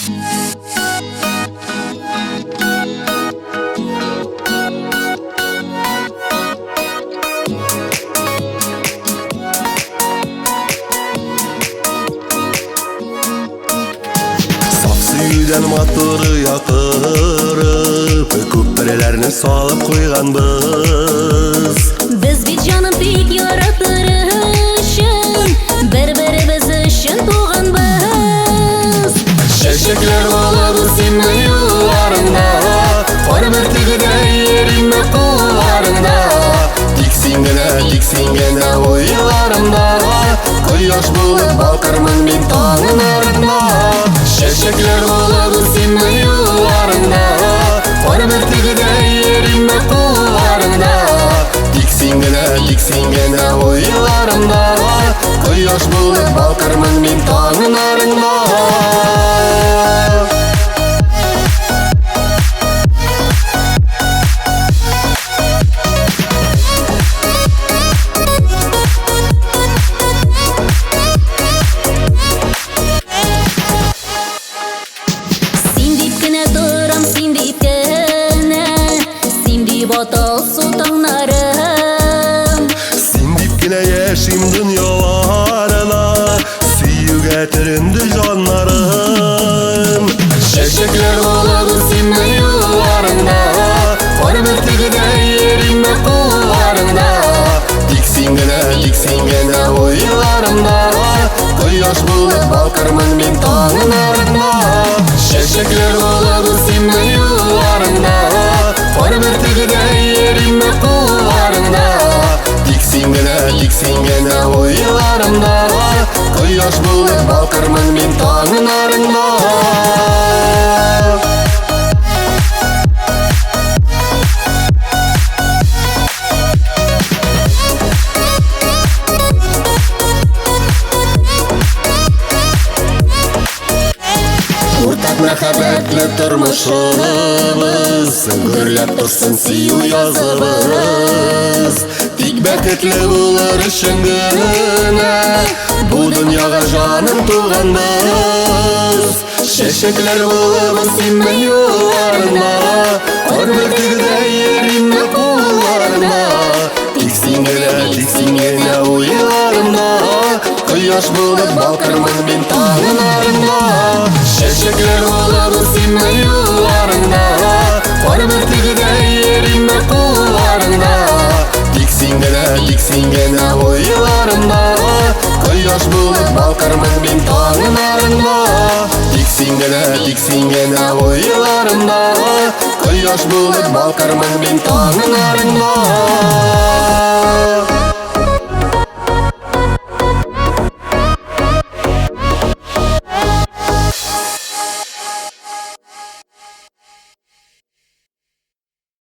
Саф сөюдән матур оя корып, күперләрне салып куйганбыз. Без бит җаным бик яратыр өчен, бер-беребез өчен туганбыз. Чәчәкләр булып синең юлларыңда, кар бөртегедәй йөрим кулларыңда. Тик син генә, тик син генә уйларымда, кояш булып балкырмын мин таңнарыңда. Чәчәкләр булып синең юлларыңда, кар бөртегедәй йөрим кулларыңда. Тик син генә, тик син генә уйларымда, кояш булып балкырмын мин таңнарыңда. Син дип кенә торам, син дип кенә, син дип аталсу таңнарым. Син дип кенә яшим дөньяларына, сөюгә төренде җаннарым. Чәчәкләр булып синең юлларыңда, кар бөртегедәй йөрим кулларыңда. Тик син генә, тик син генә уйларымда, кояш булып балкырмын мин таңнарыңда. Чәчәкләр булып синең юлларыңда, кар бөртегедәй йөрим кулларыңда. Тик син генә, тик син генә уйларымда, кояш булып балкырмын мин таңнарыңда. Уртак мәхәббәтле тормышыбыз, гөрләп торсын сөю языбыз. Тик бәхетле булыр өчен генә бу дөньяга җаным туганбыз. Чәчәкләр булып синең юлларыңда, кар бөртегедәй йөрим кулларыңда. Тик син генә, тик син генә уйларымда, кояш булып балкырмын мин таңнарыңда. Чәчәкләр булып синең юлларыңда, кар бөртегедәй йөрим кулларыңда. Тик син генә, тик син генә уйларымда, кояш булып балкырмын мин таңнарыңда. Тик син генә, тик син генә уйларымда, кояш булып балкырмын мин таңнарыңда.